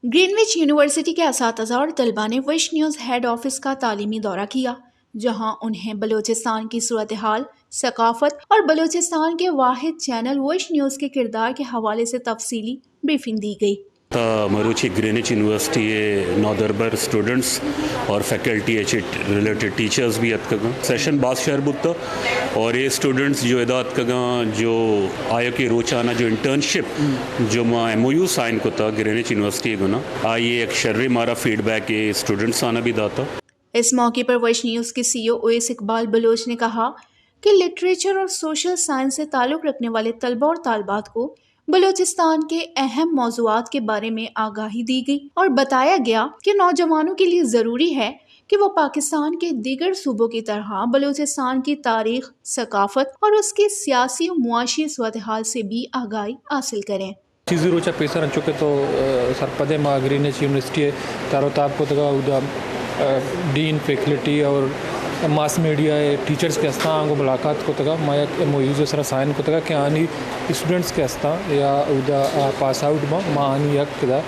گرینوچ یونیورسٹی کے اساتذہ اور طلبہ نے وش نیوز ہیڈ آفس کا تعلیمی دورہ کیا، جہاں انہیں بلوچستان کی صورتحال، ثقافت اور بلوچستان کے واحد چینل وش نیوز کے کردار کے حوالے سے تفصیلی بریفنگ دی گئی۔ تا مروچی گرینوچ یونیورسٹی ءِ نودربر اسٹوڈنٹس اور فیکلٹی ءَ چہ ریلیٹڈ ٹیچرز بھی اتکگاں۔ سیشن باز شر بوتا اور اے اسٹوڈنٹس جو ادا اتکگاں، جو آیوکیں روچانا جو انٹرنشپ جو ما ایم او یو سائن کتا گرینوچ یونیورسٹی ءِ گنا، آئی ءِ یک شریں مارا فیڈ بیک اے اسٹوڈنٹس آنا بھی داتا۔ اس موقع پر وش نیوز کے سی ای او اویس اقبال بلوچ نے کہا کہ لٹریچر اور سوشل سائنس سے تعلق رکھنے والے طلبہ اور طالبات کو بلوچستان کے اہم موضوعات کے بارے میں آگاہی دی گئی اور بتایا گیا کہ نوجوانوں کے لیے ضروری ہے کہ وہ پاکستان کے دیگر صوبوں کی طرح بلوچستان کی تاریخ، ثقافت اور اس کی سیاسی و معاشی صورتحال سے بھی آگاہی حاصل کریں۔ چیزی روچا پیسر انچو کہ تو، آ، سرپدے ما گرینوچ یونیورسٹی ءَ تر و تاب کتگا، اودا، آ، ڈین، فیکلٹی اور ماس میڈیا ءِ ٹیچرز کہ استاں، آنگو ملاقات کتگا۔ ما یک ایم او یوز سرا سائن کتگا کہ آنی اسٹوڈنٹس کہ استاں یا اودا، آ، پاس آؤٹ باں، ما آنی یک دا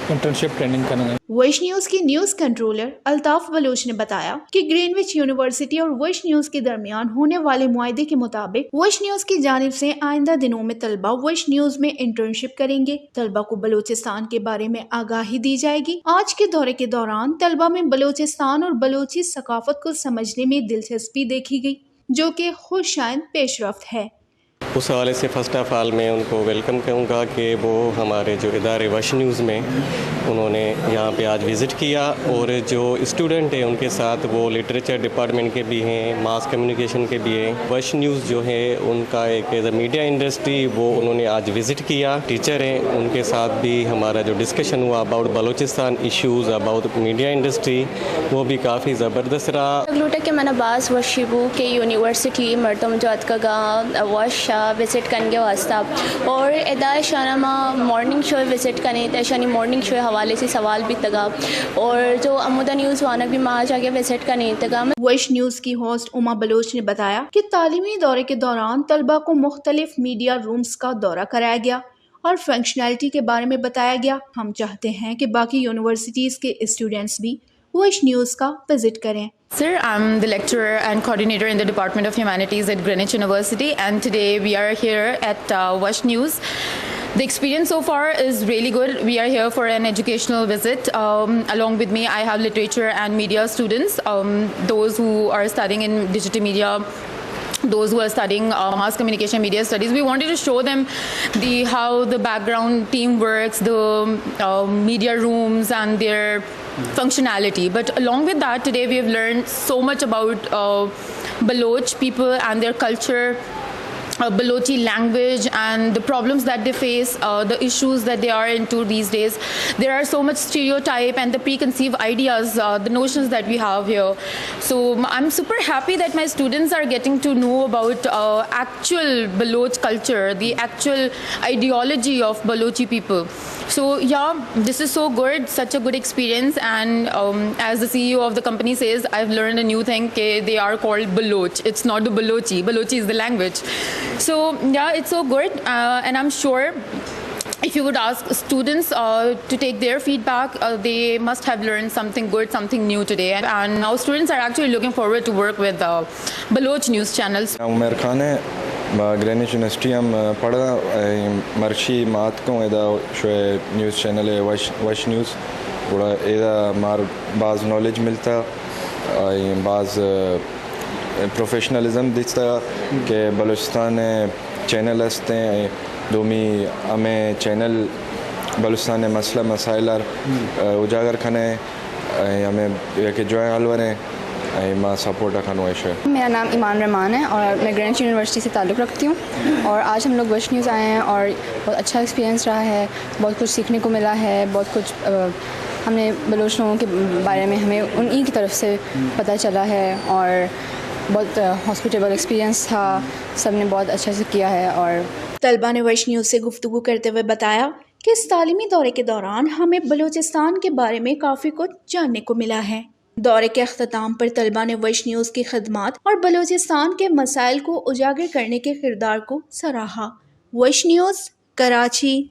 انٹرنشپ ٹریننگ کنگا۔ وش نیوز کی نیوز کنٹرولر الطاف بلوچ نے بتایا کہ گرینوچ یونیورسٹی اور وش نیوز کے درمیان ہونے والے معاہدے کے مطابق وش نیوز کی جانب سے آئندہ دنوں میں طلبہ وش نیوز میں انٹرنشپ کریں گے۔ طلبہ کو بلوچستان کے بارے میں آگاہی دی جائے گی۔ آج کے دورے کے دوران طلبہ میں بلوچستان اور بلوچی ثقافت کو سمجھنے میں دلچسپی دیکھی گئی، جو کہ خوش آئند پیش رفت ہے۔ اس حوالے سے فرسٹ آف آل میں ان کو ویلکم کہوں گا کہ وہ ہمارے جو ادارے وش نیوز میں انہوں نے یہاں پہ آج وزٹ کیا، اور جو اسٹوڈنٹ ہیں ان کے ساتھ وہ لٹریچر ڈپارٹمنٹ کے بھی ہیں، ماس کمیونیکیشن کے بھی ہیں۔ وش نیوز جو ہے ان کا ایک ایز اے میڈیا انڈسٹری، وہ انہوں نے آج وزٹ کیا۔ ٹیچر ہیں، ان کے ساتھ بھی ہمارا جو ڈسکشن ہوا about Balochistan issues, about media industry, وہ بھی کافی زبردست رہا۔ لوٹا کہ من باز وشی بو کہ یونیورسٹی مردم جو اتکگا وش وزٹ کنگے واسطہ، اور ادا شانا ما مارننگ شو وزٹ کنے تے شانی مارننگ شو حوالے سے سوال بیتگا، اور جو امودا نیوز وانا بھی ما جاگے وزٹ کنے تگا۔ وش نیوز کی ہوسٹ عما بلوچ نے بتایا کہ تعلیمی دورے کے دوران طلبہ کو مختلف میڈیا رومز کا دورہ کرایا گیا اور فنکشنالٹی کے بارے میں بتایا گیا۔ ہم چاہتے ہیں کہ باقی یونیورسٹیز کے اسٹوڈنٹس بھی وش نیوز کا وزٹ کریں۔ Sir, I'm the lecturer and coordinator in the Department of Humanities at Greenwich University, and today we are here at, uh, Wash News. The experience so far is really good. We are here for an educational visit. Um, along with me, I have literature and media students, um, those who are studying in digital media, those who are studying, uh, mass communication media studies. We wanted to show them the, how the background team works, the, uh, media rooms and their functionality. But along with that, today we have learned so much about, uh, Baloch people and their culture, uh, Balochi language and the problems that they face, uh, the issues that they are into these days. There are so much stereotype and the preconceived ideas, uh, the notions that we have here. So m-, I'm super happy that my students are getting to know about, uh, actual Baloch culture, the actual ideology of Balochi people. So yeah, this is so good, such a good experience, and, um, as the C E O of the company says, I've learned a new thing, ke they are called Baloch. It's not the Balochi. Balochi is the language. So yeah, it's so good, uh, and I'm sure if you would ask students, uh, to take their feedback, uh, they must have learned something good, something new today, and, and now students are actually looking forward to work with, uh, Baloch news channels. Umar Khan ہے، ما گرینوچ یونیورسٹی ہم پڑھا، اے، مرچی ما اتکوں ادا شوئے نیوز چینل ہے وش، وش نیوز، گڑا ادا مار باز نالج ملتا، اے، باز، اے، پروفیشنلزم دیستا کہ بلوچستان چینل ہستیں، دومی ہمیں چینل بلوچستان مسئلہ مسائل اجاگر کھنے، اے، ہمیں یک جوائیں ہلوریں، اے، ما سپورٹ کنوں ایشے۔ میرا نام ایمان رحمان ہے اور میں گرینوچ یونیورسٹی سے تعلق رکھتی ہوں اور آج ہم لوگ وش نیوز آئے ہیں اور بہت اچھا ایکسپیرینس رہا ہے، بہت کچھ سیکھنے کو ملا ہے، بہت کچھ، آ، ہم نے بلوچ لوگوں کے بارے میں ہمیں انہی کی طرف سے پتہ چلا ہے اور بہت، آ، ہاسپٹیبل ایکسپیرینس تھا، سب نے بہت اچھے سے کیا ہے۔ اور طلبہ نے وش نیوز سے گفتگو کرتے ہوئے بتایا کہ اس تعلیمی دورے کے دوران ہمیں بلوچستان کے بارے میں کافی کچھ جاننے کو ملا ہے۔ دورے کے اختتام پر طلبہ نے وش نیوز کی خدمات اور بلوچستان کے مسائل کو اجاگر کرنے کے کردار کو سراہا۔ وش نیوز، کراچی۔